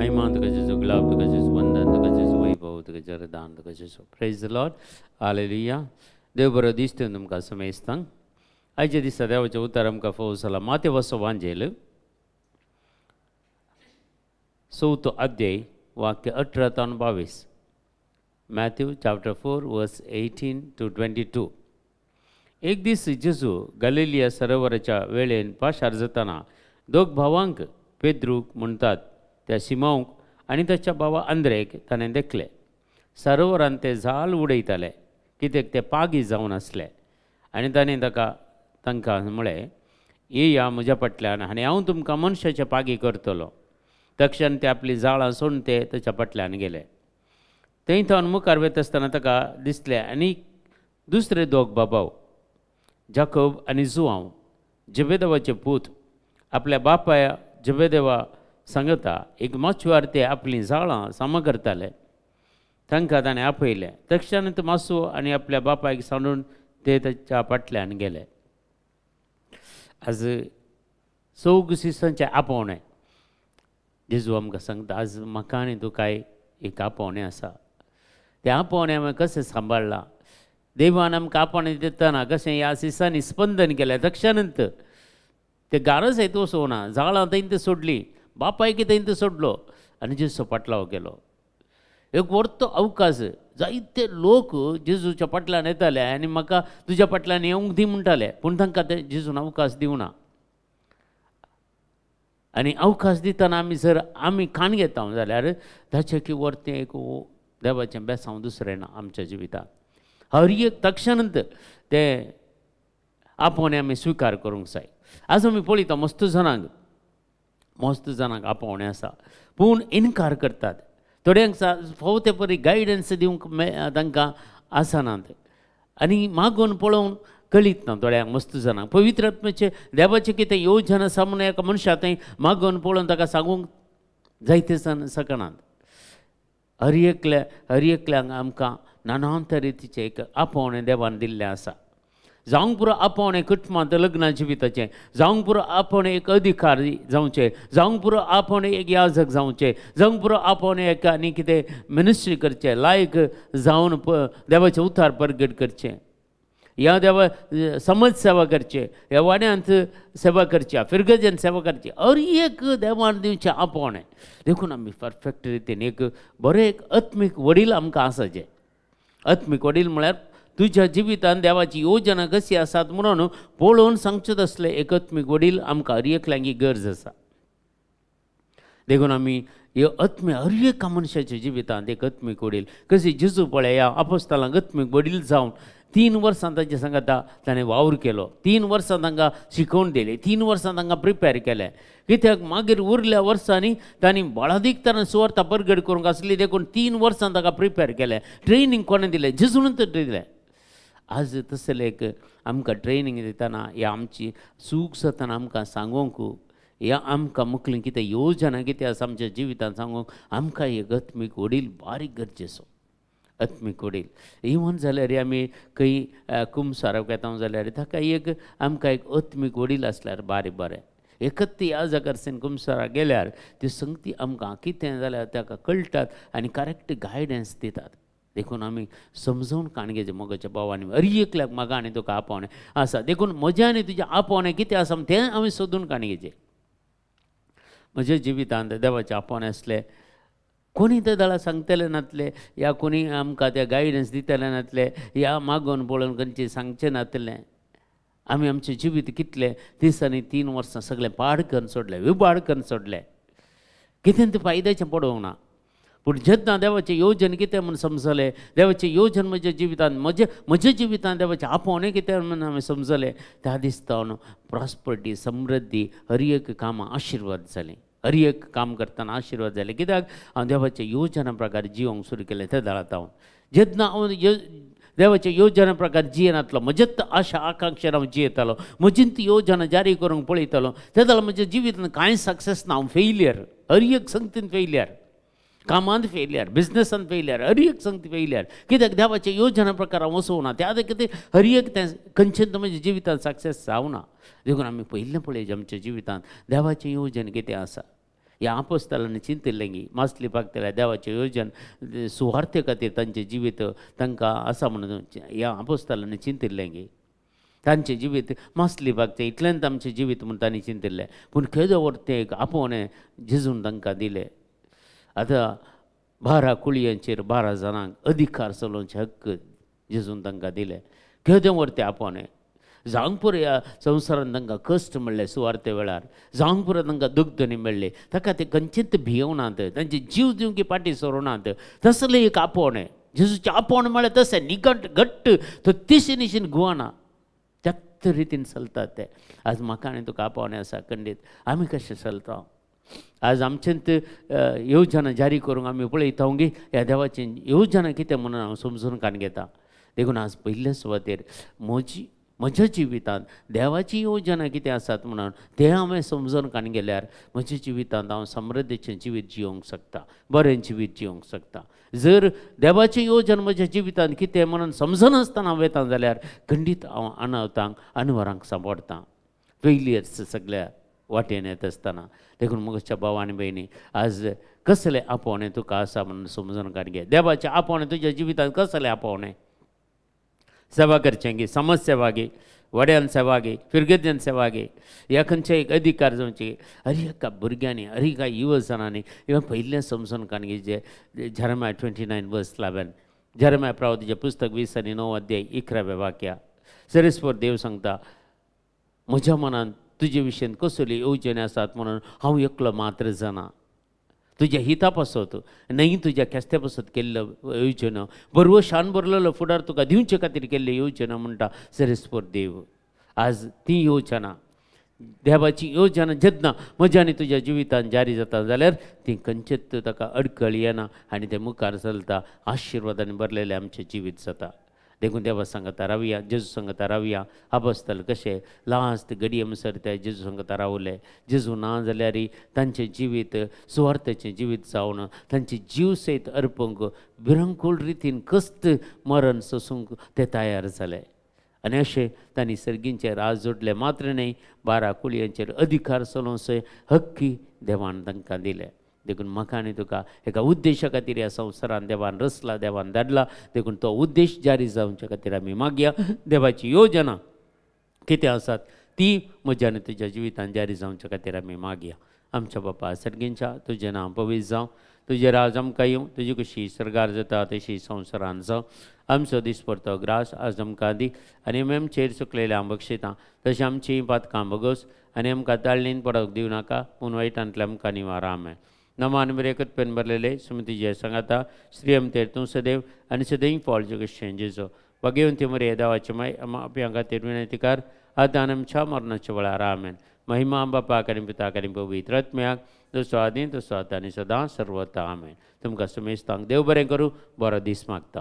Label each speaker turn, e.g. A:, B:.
A: महिमा तुका जेजू, गुलाब तुका जेजू, वंदन तुका जेजू, वैभव तुका जरदान तुका जेजू. Praise the Lord, hallelujah. देव बरो दीस दिवन तुमकां समेस्तांक. आयच्या दिसा देवाचें उतर आमकां फोव जाला मातेवसो वांजेल चवथो अध्याय वाक्य 18 तावन 22. Matthew chapter 4 verse 18 to 22. एक दीस जेजू गलिलिया सरोवराच्या वेळेन पाशार जाताना दोग भावांक पेद्रूक म्हणटात त्या सिमांवक आनी ताच्या भावा आंद्रेक ताणें देखले. सरोवरान ते जाल उडयताले कित्याक ते पागी जावन आसले. आनी ताणें ताका तांकां म्हळें, येया म्हज्या फाटल्यान आनी हांव तुमकां मनशाचे पागी करतलो. तक्षण ते आपली जाळां सोडून ते ताच्या फाटल्यान गेले. थंय थावन मुखार वता आसतना ताका दिसले आनी दुसरे दोग बाबाव जाकोब आनी जुआंव जबेदेवाचे पूत आपल्या बापाय जबेदेवा सांगता एक माचवार ते आपलीं जाळां सामा करताले. तांकां ताणें आपयलें. तक्षण ते मासो आनी आपल्या बापायक सांडून ते ताच्या फाटल्यान गेले. आज चौग सिसांचें आपोवणें जेजू आमकां सांगता, आज म्हाका आनी तुकाय एक आपोवणें आसा. तें आपोवणें आमी कशें सांबाळ्ळां? देवान आमकां आपोवणें दितना कशें ह्या सिसांनी स्पंदन केलें. तक्षणंत ते गारस येत वचोना, जाळां थंय सोडली, बापायक थंय सोडलो आनी जेजूचो पाटलाव केलो. एक व्हडलो अवकाश. जायते लोक जेजूच्या फाटल्यान येताले आनी म्हाका तुज्या फाटल्यान येवंक दी म्हणटाले, पूण तांकां ते जेजून अवकाश दिवना. आनी अवकाश दितना आमी जर आमी कान घेता जाल्यार ताचें की वर्तें एक देवाचें बेसांव दुसरें ना आमच्या जिवितांत. हर एक तक्षणंत तें आपोवणें आमी स्विकार करूंक जाय. आज आमी पळयता मस्त जाणांक, मस्त जाणांक आपोवणें आसा, पूण इनकार करतात. थोड्यांक फावो ते परी गायडन्स दिवंक तांकां आसनात आनी मागून पळोवन कळीत ना थोड्यांक मस्त जाणांक. पवित्र आत्म्याचें देवाचें कितें योजना आसा म्हणून एका मनशा थंय मागून पळोवन ताका सांगूंक जायते जाण शकनात. हर एकल्या हर एकल्यांक आमकां नाना तरेचें एक आपोवणें देवान दिल्लें आसा. जावंक पुरो आपोवणें कुटुंबांत लग्ना जिविताचें, जावंक पुरो आपोवणें एक अधिकारी जावचें, जावंक पुरो आपोवणें एक याजक जावचें, जावंक पुरो आपोवणें एक आनी कितें मिनिस्ट्री करचें, लायक जावन देवाचें उतार परगट करचें, ह्या देवा समाज सेवा करचें, ह्या वाड्यांत सेवा करची, फिरगजेन सेवा करची. हर एक देवान दिवचें आपोवणें. देखून आमी परफेक्ट रितीन एक बरें एक आत्मीक वडील आमकां आसाचें. आत्मीक वडील म्हळ्यार तुज्या जिवितान देवाची योजना कशी आसात म्हणून पळोवन सांगचें तसलें एक आत्मीक वडील आमकां हर एकल्यांक गरज आसा. देखून आमी ह्यो आत्मीक हर एका मनशाच्या जिवितांत एक आत्मीक वडील कशी जेजू पळय ह्या आपोस्तालांक आत्मीक वडील जावन 3 वर्सां तांचे सांगता ताणें वावर केलो. 3 वर्सां तांकां शिकोवन दिली, 3 वर्सां तांकां प्रिपेर केलें. कित्याक मागीर उरल्या वर्सांनी तांणी बळादीक तरान सुवार्ता परगट करूंक आसली. देखून 3 वर्सां तांकां प्रिपेर केलें. ट्रेनींग कोणें दिलें? जेजून दिलें. आज तसलें एक आमकां ट्रेनींग दितना ह्या आमची चूक जातना आमकां सांगूंक ह्या आमकां मुखली कितें योजना कितें आसा आमच्या जिवितांत सांगूंक आमकां एक आत्मीक वडील बारीक गरजेचो. आत्मीक वडील इवन जाल्यार आमी खंय कुमसाराक येता जाल्यार ताका एक आमकां एक आत्मीक वडील आसल्यार बारीक बरें. एकच याजक कुमसाराक गेल्यार ती संगती आमकां कितें जाल्यार ताका कळटात आनी करेक्ट गायडन्स दितात. देखून आमी समजून काणगेचे मोगाच्या भावांनी हर एकल्याक म्हाका आनी तुका आपोवणें आसा. देखून म्हजें आनी तुजें आपोवणें कितें आसा तें आमी सोदून काणगेचें. म्हज्या जिवितांत देवाचें आपोवणें आसलें, कोणी ते दळा सांगतले नातले, या कोणी आमकां ते गायडन्स दितले नातले, या मागून पळोवन खंयचें सांगचें नातलें. आमी आमचें जिवीत कितलें दिसांनी 3 वर्सां सगळें पाड करून सोडलें, विबाड करून सोडलें. कितें तें फायद्याचें पडोवंक ना. पूण जेन्ना देवाचें योजन कितें म्हूण समजलें, देवाचें योजन म्हज्या जिवितांत म्हजे म्हज्या जिवितांत देवाचें आपोवणें कितें म्हूण हांवें समजलें, त्या दिसता प्रॉस्पर्टी समृद्धी हर एक कामां आशिर्वाद जालीं. हर एक काम करतना आशिर्वाद जाले. कित्याक हांव देवाच्या योजना प्रकार जिवंक सुरू केलें. ते दळात हांव जेन्ना हांव देवाच्या योजना प्रकार जियेनातलो, म्हजेच आशा आकांक्षा हांव जियेतालो, म्हजीच योजना जारी करूंक पळयतालो, ते जाल्यार म्हज्या जिवितांत कांय सक्सेस ना. हांव फेलियर, हर एक संगतीन फेलियर, कामांत फेलियर, बिजनेसान फेलियर, हर एक संगती फेलियर. कित्याक देवाच्या योजना प्रकार हांव वचूंक ना. त्या खातीर हर एक तें खंयचें म्हज्या जिवितांत सक्सेस जावना. देखून आमी पयलें पळयचें आमच्या जिवितांत देवाचें योजन कितें आसा. ह्या आपोस्तालांनी चिंतिल्लें की मासली पाकतल्या देवाचें योजन सुवार्थे खातीर तांचें जिवीत तांकां आसा म्हणून ह्या आपोस्तालांनी चिंतिल्लें की तांचें जिवीत मासली पाकतें इतल्यान आमचें जिवीत म्हूण तांणी चिंतिल्लें. पूण केदो व्हड तें एक आपोवणें जेजून तांकां दिलें. आतां 12 कुळयांचेर 12 जाणांक अधिकार चलोवचे हक्क जेजून तांकां दिले. केदें व्हड तें आपोवणें. जावंक पुरो ह्या संवसारान तांकां कश्ट म्हणले सुवार्ते वेळार, जावंक पुरो तांकां दुखदणी मेळ्ळी, ताका ते खंयचेच भियोवनात, तांचे जीव दिवंक फाटीं सरुनात. तसलें एक आपोवणें जेजूचें आपोवणें म्हळ्यार तशें निकट घट्ट तो तिशी निशीन गुवाना त्याच रितीन चलतात ते. आज म्हाका आनी तुका आपोवणें आसा खंडीत आमी कशें चलता. आज आमचेंत योजना जारी करूंक आमी पळयता गे ह्या देवाची योजना कितें म्हणून हांव समजून कान घेता. देखून आज पयले सुवातेर म्हज्या जिवितांत देवाची योजना कितें आसात म्हणून तें हांवें समजून कान गेल्यार म्हज्या जिवितांत हांव समृद्धीचें जिवीत जियोंक शकता, बरें जिवीत जियोंक शकता. जर देवाची योजना म्हज्या जिवितांत कितें म्हणून समजनासतना हांव वेता जाल्यार खंडीत हांव अनावतांक अनवरांक सांबाळटा, फेलियर्स सगळ्या वाटेन येत आसतना. देखून म्हज्या भाव आनी भयणी आज कसलें आपोवणें तुका आसा म्हणून समजून कान घे. देवाचें आपोवणें तुज्या जिवितांत कसलें आपोवणें? सेवा करचें गे, समाज सेवा गे, वड्यान सेवा गे, फिरगर्जन सेवा गे, ह्या खंयचे एक अधिकार जावचे. हर एका भुरग्यांनी, हर एका युवजनांनी इवन पयलें समजून कान घेवचें. Jeremiah 29:11, Jeremiah प्रवादीचें पुस्तक 29 अध्याय 11 वाक्या सरेस्वर देव सांगता म्हज्या मनांत तुजे विशयन कसली येवजणे आसात म्हणून हांव एकलो मात्र जाणा. तुज्या हिता पासत न्हय तुज्या खेस्ते पासत केल्लो योजना, बरवो शान भरलेलो फुडार तुका दिवचे खातीर केल्ली योजना म्हणटा सरेस्वर देव. आज ती योजना देवाची योजना जेन्ना म्हज्या आनी तुज्या जिवितान जारी जाता जाल्यार ती खंयचेच ताका अडकळ येना आनी तें मुखार चलता, आशिर्वादान भरलेलें आमचें जिवीत जाता. देखून देवा सांगता रावया, जेजू सांगता रावया. आबस्ताल कशें लास्ट घडये म्हणसर ते जेजू सांगता रावले. जेजू ना जाल्यार तांचें जिवीत सुवार्थाचें जिवीत जावन तांचे जीव सयत अर्पूंक भिरंकूळ रितीन कश्ट मरण सोसूंक ते तयार जाले. आनी अशें तांणी सर्गींचे राज जोडले मात्र न्हय 12 कुळयांचेर अधिकार चलोवचो हक्की देवान तांकां दिले. देखून म्हाका आनी तुका एका उद्देशा खातीर ह्या संवसारान देवान रचला, देवान धाडला. देखून तो उद्देश जारी जावचे खातीर आमी मागया. देवाची योजना कितें आसात ती म्हज्या आनी तुज्या जिवितान जारी जावचे खातीर आमी मागया. आमच्या बापा सर्गींच्या तुजें नांव पवित्र जावं, तुजें राज आमकां येवं, तुजी कशी सर्गार जाता तशी संवसारान जावं. आमचो दिसपडतो ग्रास आज आमकां दी आनी आमी आमचेर चुकलेल्या आम बक्षिता तशें आमचीं पातकां भोगोस आनी आमकां ताळणीन पडोवंक दिवं नाका, पूण वायटांतल्या आमकां निवार. आमेन. नमान बरें पेन भरलेले सुमती जय सांगाता श्री अमतेर तूं सदैव आनी सदैव फॉल जगशें जेजो बगेवंती मरे देवाचे माय आप्यां खातीर विनंतीकार आतां आमच्या मरणाच्या वेळार. आमेन. महिमा बापाक आनी पिताक आनी पवित्र आत्म्याक, जसो आदी तसो आतां आनी सदां सर्वता. आमेन. तुमकां सुमेस्तांक देव बरें करूं, बरो दीस मागता.